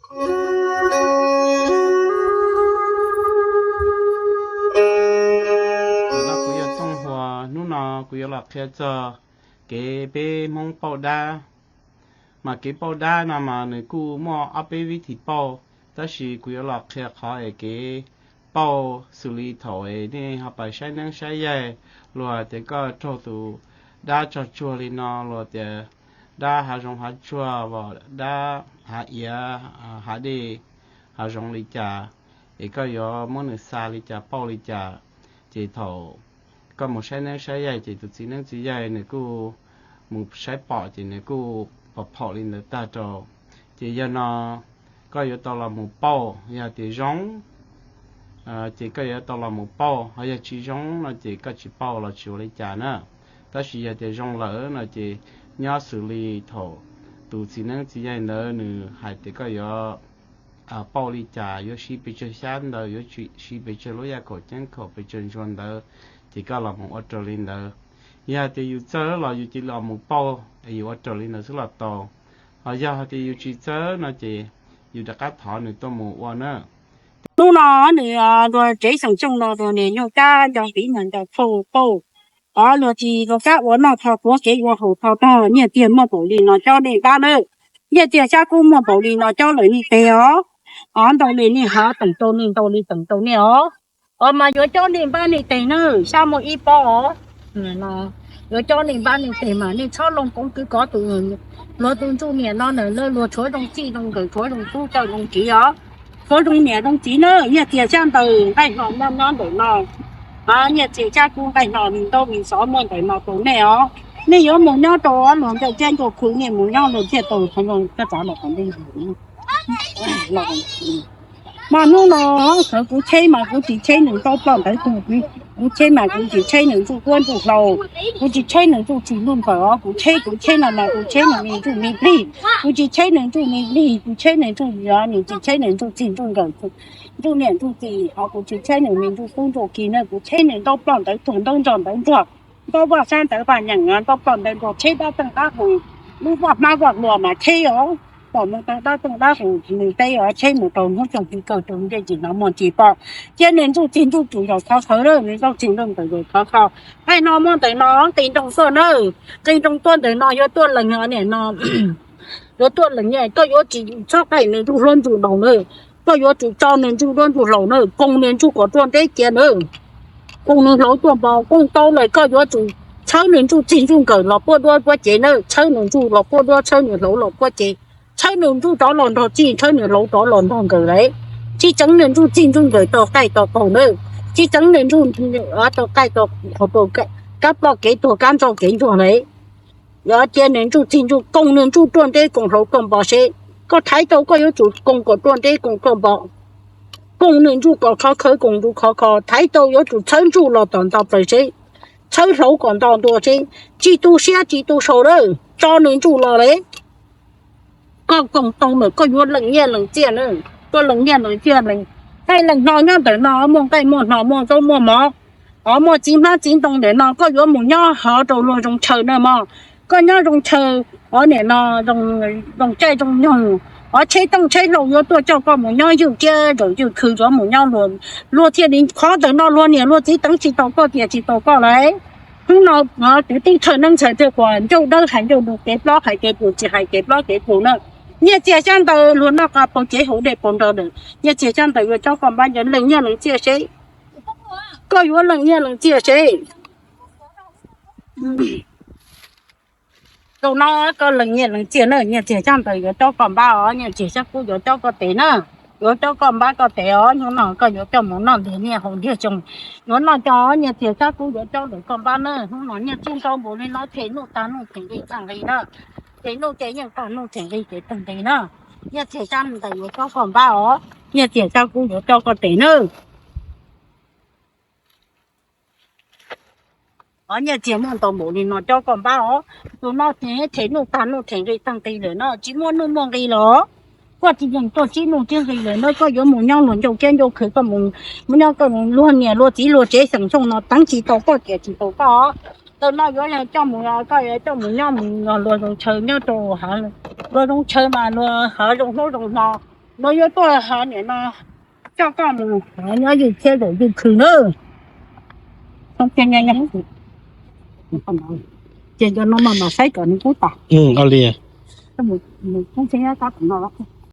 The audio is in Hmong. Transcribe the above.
Kuv yog Tooj Huas, hnub no kuv yuav los qhia txog kev peb Hmoob pauj dab. Mas kev pauj dab no mas nws kuj muaj ob peb vib thim pauj, tab sis kuv yuav los qhia qhov es kev pauj xws li thaum es nej ho pais saib neeb saib yaig, luag tias koj raug tus dab tsog tsuag li no, luag tias dab hav zoov hav tsuag, dab hav iav hav dej hav zoov li cas, es koj yuav muab nws xa li cas pauj li cas. Ces thaum koj mus saib neeb saib yaig ces tus txiv neeb txiv yaig nws kuj mus saib pom ces nws kuj pom phaum li ntawd tag rau. Ces yog no koj yuav tau los mus pauj, yog tias zoo ces koj yuav tau los mus pauj, ho yog tsis zoo no ces koj tsis pauj los tsis ua li cas na. Tab sis yog tias zoo lawm no ces nyob xws li thaum tus txiv neeb txiv yaig ntawd nws hais tias koj yuav pauj li cas, yuav siv pes tsawg xyab ntawv, yuav siv pes tsawg lub yaj khaum ceeb khaum, pes tsawg ntsuag ntawv, ces koj los mus ua raws li ntawd. Yog tias yus txawj los yus cia li los mus pauj, yus ua raws li ntawd xwb los tau. Ho yog hais tias yus tsis txawj no ces yus rov qab thov nws tuaj mus ua na. Hnub no nws dua tsev xeem Xyooj no dua niag nyuj kab nco viv nco phauj pauj. Luag tsis rov qab ua noj tho tuav kev ua haus tho tog, nyiaj txiag muaj npaum li no cob nej npab nawb. Nyiaj txiag xyab kub muaj npaum li no cob lawm nej teg os. Ntau li nej hav teem tau nej ntau li teem tau nej os. Os mas yuav cob nej npab nej teg nawb, xyab muaj ib pob os. Yuav cob nej npab nej teg mas nej txhob loo koov kwv kov tus, luag tus ntsuj niam no na, luag tshuav zoo txij zoo nkawm, tshuav zoo tub cawm zoo kiv os. Tshuav zoo niam zoo txiv nawb, nyiaj txiag xyab ntawv nqaij hno nyob nyob ntawm no. Nyiaj txiag xyab kub nqaij hno me ntaub me xov muaj ntawm no rau nej os. Nej yuav mus nyob rau luag ncauj kiab ncauj khw, nej mus nyob luag thiaj tau txav los kom nej Mas hnub no sawv kuv cheb mas kuv tsis cheb nws ntaub ploj ntawv tuag, kuv cheb mas kuv tsis cheb nws ntsuj duab ntsuj hlauv, kuv tsis cheb nws ntsuj txig ntsuj nkawm os. Kuv cheb, kuv cheb no mas kuv cheb nws me ntsuj me plig, kuv tsis cheb nws ntsuj me plig, kuv cheb nws ntsuj, nws tsis cheb nws ntsuj txig ntsuj nkawm, ntsuj niam ntsuj txiv, ho kuv tsis cheb nws me ntsuj tub ntsuj kiv na, kuv cheb nws ntaub ploj ntawv tuag, ntaub ntsog ntawv ntsuag, ntaub vaj sab ntawv vaj nyeem, ntaub ploj ntawv ntsuag, cheb dab teej dab qus, lub vaj hmab vaj hlua mas cheb os. Pom mus tau dab teej dab qus nws teb os, cheb mus rau hnub tsoog ti kawg rau ntiaj tsis hnov muag tsis pom, cia nws ntsuj txig ntsuj tsum zaum khov khawv, nws ntsuj txig ntsuj nkawm zaum khov kho. Nqaij hno muaj ntawm no, nqis nroog tuaj nawb, nqis nroog tuaj ntawm no yuav tuaj lees niam no, yuav tuaj lees niam, koj yuav tsis txhob qaij nws ntsuj hlub ntsuj laus nawb, koj yuav tsum tso nws ntsuj duab ntsuj hlauv nawb, koos nws ntsuj kom ruaj nreb cia nawb. Koos nws hlauv tuaj npo, koos tau lawm koj yuav tsum txhawb nws ntsuj txig ntsuj nkawm los puab duab puab cev nawb, txhawb nws ntsuj los puab duab, txhawb nws hlauv los puab cev, txhawb nws ntsuj rov los nrog txig, txhawb nws hlauv rov los nrog nkawm lawm. Tsis txeev nws ntsuj txig ntsuj nkawm tau qaij tau qaug nawb, tsis txeev nws ntsuj tau qaij tau qaug, kab ploj kev tuag kab ntsoj kev ntsuag lawm. Yuav cia nws ntsuj txig ntsuj, koos nws ntsuj ruaj nreb koos hlauv tuaj npo seb, koj thaiv tau koj yuav tsum koos kom ruaj nreb koos tuaj npo, koos nws ntsuj kom khov khawv koos ntsuj khov kho, thaiv tau yuav tsum txhawb ntsuj los tom nto plaws seb, txhawb hlauv kom nto ntua seb, tsis tu siab tsis tu sau lawm, tso nws ntsuj los lawm. Koj koos tau lawm koj yuav lees nyiaj lees txiaj na, koj lees nyiaj lees txiaj lees, nqaij lees hno nyob ntawm no, muaj nqaij muaj hno muaj zaub muaj mov, o muaj txiv hmab txiv ntoo ntawm no, koj yuav mus nyob hov rau luag zoo chaw na mog. Koj nyob zoo chaw, o niam no zoo caij zoo nyoog, o tsheb tooj tsheb hlau yuav tuaj coj koj mus nyob ywj kiab zaum ywj khw, yuav mus nyob luag, luag thiaj li khov ntawm no luag niam luag txiv teev tsis tau koj tias tsis tau koj lawm. Hnub no kwv tij thawj neeb ntxhais twg kuas ncauj dawb hais ncauj lus, kev plob hais kev plus, tsis hais kev plob kev plus na. Nyiaj txiag xyab ntawv luag noj qa pau cev haus dej pau nrog lawm, nyiaj txiag xyab ntawv yuav cob koj npab, yuav lees nyiaj lees txiaj seb, koj yuav lees nyiaj lees txiaj seb. Zaum no koj lees nyiaj lees txiaj na, nyiaj txiag xyab ntawv yuav cob koj npab os, nyiaj txiag xyab kub yuav cob koj tes na, yuav cob koj npab koj tes os. Hnub no koj yuav coj mus noj ntiag niaj haus ntiag xyoo, yuav noj cov nyiaj txiag xyab kub yuav cob lawm koj npab na. Hnub no nyiaj txiag ntau npaum li no, them nuj tag nuj them nqi tag nqi na, them nuj ces yeej tag nuj, them nqi ces tag nqi na. Nyiaj txiag xyab ntawv yuav cob koj npab os, nyiaj txiag xyab kub yuav cob koj tes na. Os, nyiaj txiag muaj ntau npaum li no cob koj npab os. Tus no them nuj tag nuj them nqi tag nqi lawm no, tsis muaj nuj muaj nqi los. Koj tsis yeem tuaj sib nuj sib nqi lawm no, koj yuav mus nyob luag ncauj kiab ncauj khw, koj mus nyob koj luag niam luag txiv luag tsev xeem Xyooj no teev tsis tau koj tias tsis tau koj. Tus no yuav coj mus, koj yuav coj mus nyob mus luag zoo chaw nyob rau hav, luag zoo chaw mas luag hav zoo hnub zoo hmo. Lawv yuav tuaj ho nim no coj koj mus nyob ywj thiab zaum ywj khw na. Ces cov no mas mam saib kom nws kub tas. Mus koob tseeb nyob tab tom no.